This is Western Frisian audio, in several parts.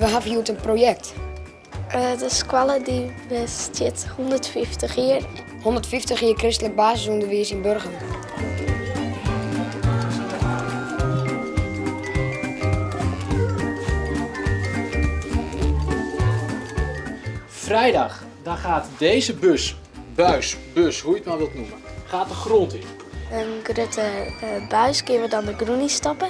We hawwe hjoed in projekt. De skoalle dy bestiet 150 jier. 150 jier kristlik basisûnderwiis yn Burgum. Vrijdag, dan gaat deze bus, buis, bus, hoe je het maar wilt noemen, gaat de grond in. In grutte buis kinne we dan de grûn yn stoppe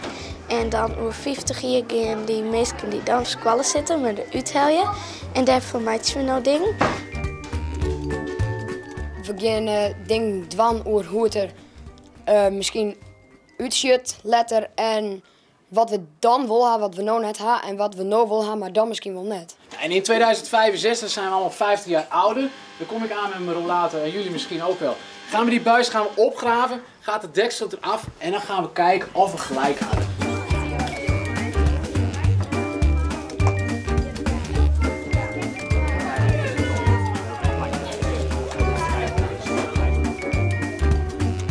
en dan oer 50 jier gean dy minsken dy't dan op skoalle sitte him der úthelje en dêrfoar meitsje we no dingen. We gean dingen dwaan oer hoe't it der miskien útsjocht letter en wat we dan wol ha, wat we no net ha en wat we no wol ha, mar dan miskien wol net. En in 2065 zijn we allemaal 50 jaar ouder. Dan kom ik aan met mijn rollator en jullie misschien ook wel. Gaan we die buis gaan we opgraven, gaat de deksel eraf en dan gaan we kijken of we gelijk hadden.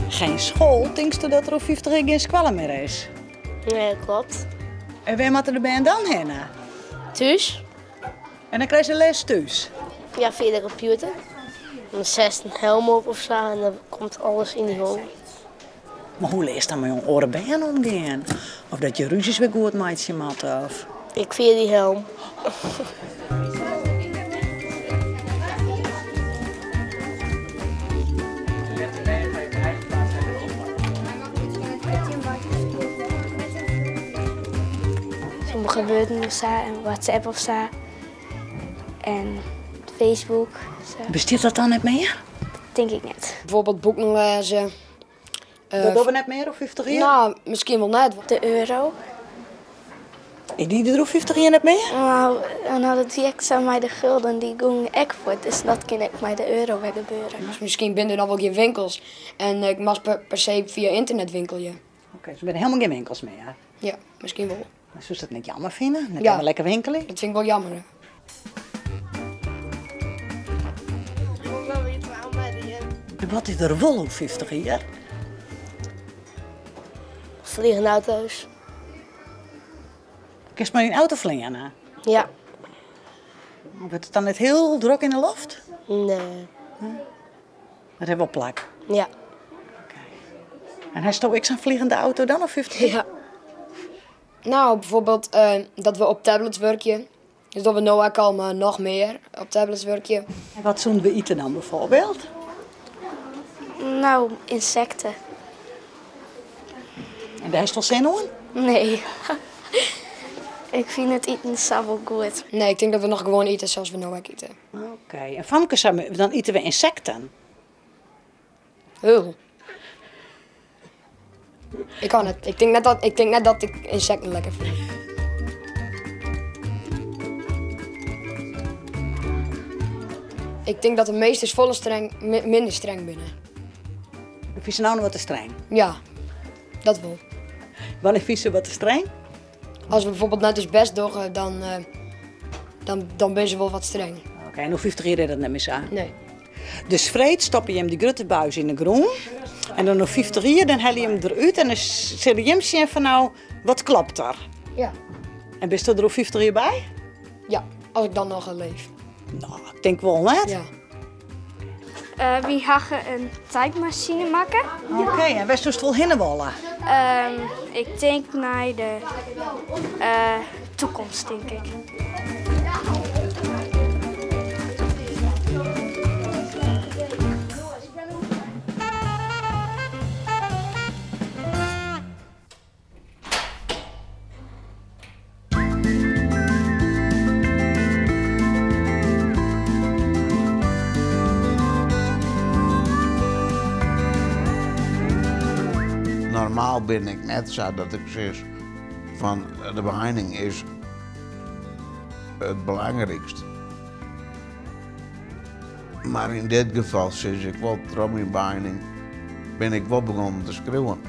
Geen school, tinksto dat der oer 50 jier gjin skoalle mear is? Nee, klopt. En wêr moatte de bern dan hinne? Thús. En dan krije se les thús? Ja, fia de kompjûter. Dan setst in helm op of sa en dan komt alles yn dy holle. Mar hoe learst dan mei oare bern omgean? Of dat je rúzjes wer goed meitsje moatte? Of? Ik fia dy helm. Sommige wurden of sa en WhatsApp of sa en Facebook. Sa. Bestiet dat dan net mear? Tink ik net. Bijvoorbeeld boeken lêze. Dat dogge we net mear oer 50 jier? No, miskien wol net. De euro. Is dy der oer 50 jier net mear? No, dan hat it ek sa mei de gulden, dy gongen ek fuort, dus dat kin ek mei de euro wer gebeure. Dus miskien binne der dan wol gjin winkels en ik moat per se fia ynternet winkelje. Oké, dus der binne helemaal gjin winkels mear? Ja, miskien wol. Maar soest dat net jammer fine? Net Ja. helemaal lekker winkelje? Dat fyn ik wol jammer. Hè. Wat is der wol oer 50 jier? Vliegende auto's. Kinst mei dyn auto fleane? Ja. Wurdt it dan net hiel drok yn de loft? Nee. Dat hat wol plak? Ja. Oké. En hasto ek sa'n vliegende auto dan oer 50 jier? Ja. No, bijvoorbeeld dat we op tablets wurkje. Dus dat we no ek al, mar noch mear op tablets wurkje. En wat soene we ite dan bijvoorbeeld? No, ynsekten. En dêr hast wol sin oan? Nee. Ik fyn it iten sa wol goed. Nee, ik tink dat we noch gewoan ite sa't we no ek ite. Oké. En famkes, dan ite we ynsekten? Heel. Ik kan it. Ik tink net dat, ik tink net dat ik ynsekten lekker fyn. Ik tink dat de meesters folle streng, minder streng binne. Fynst se no noch wat te streng? Ja, dat wol. Wannear fynst se wat te streng? As we bijvoorbeeld net ús bêst dogge, dan binne se wol wat streng. Oké, en oer 50 jier is dat net mear sa? Nee. Dus freed stoppe jim dy grutte buis yn de grûn en dan oer 50 jier dan helje jim derút en dan sille jim sjen fan no, wat klopt der? Ja. En bisto der oer 50 jier by? Ja, as ik dan noch leef. No, ik tink wol net. Ja. Wy hawwe in typmasine makke. Oké, en wêr soest wol hinne wolle? Ik tink nei de toekomst, tink ik. Normaal bin ik net sa dat ik sis fan de beheining is it belangrykst. Mar yn dit gefal sis ik wol, troch myn beheining bin ik wol begûn te skriuwen.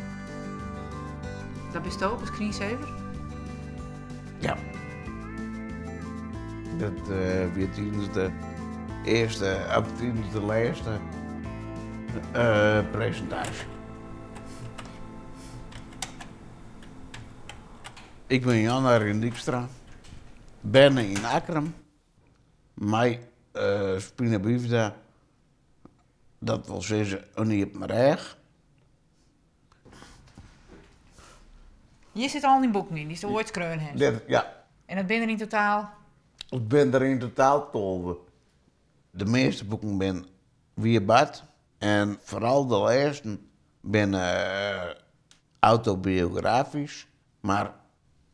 Dat bisto op 'e screensaver? Ja. Dat wie tidens de earste, of tidens de lêste presintaasje. Ik bin Jan Arjen Dykstra. Berne yn Akkrum mei spina bifida, dat wol sizze in iepen rêch. Hjir sitte al dyn boeken yn dy'tst oait skreaun hast? Dit, ja. En dat binne der yn totaal? It binne der yn totaal 12. De measte boeken binne wier bard en foaral de lêsten binne autobiografysk, mar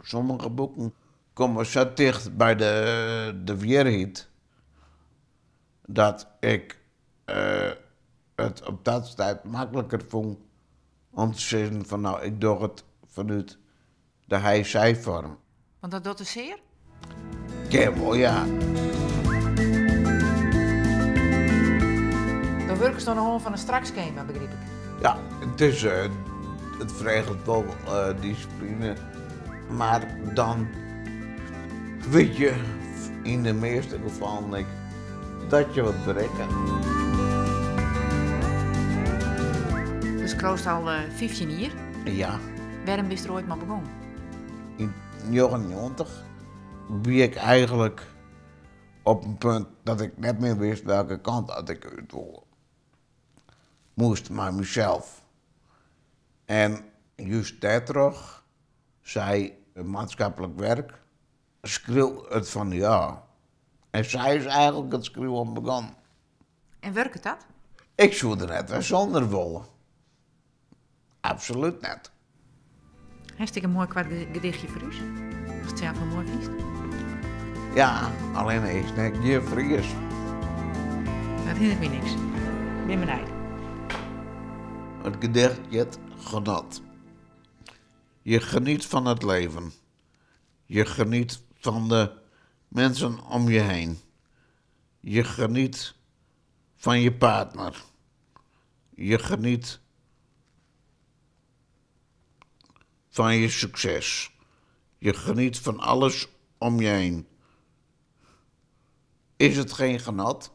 sommige boeken komme sa ticht by de wierheid dat ik it op dat stuit makliker fûn om te sizzen fan no, ik doch it fanút de hy-sy-foarm. Want dat docht sear? Kin wol, ja. Do wurkest oan de hân fan in strak skema, begryp ik? Ja, it is, it freget wol dissipline, mar dan wit je yn de measte gefallen ek dat je wat berikke. Do skriuwst al 15 jier. Ja. Wêrom bist der oait mei begûn? Yn 99 wie ik eigenlik op in punt dat ik net mear wist welke kant dat ik út woe. Moast mei mysels. En just dêrtroch sei maatskiplik werk, skriuw it fan dy ôf. En sa is eigenlik it skriuwen begûn. En wurket dat? Ik soe der net wer sûnder wolle. Absolút net. Hast ek in moai koart gedichtje foar ús? Ast it sels wol moai fynst? Ja, allinne is net gjin Fries. Dat hindert my niks. Bin benijd. It gedicht hjit Genot. Je geniet van het leven. Je geniet van de mensen om je heen. Je geniet van je partner. Je geniet van je succes. Je geniet van alles om je heen. Is het geen genot?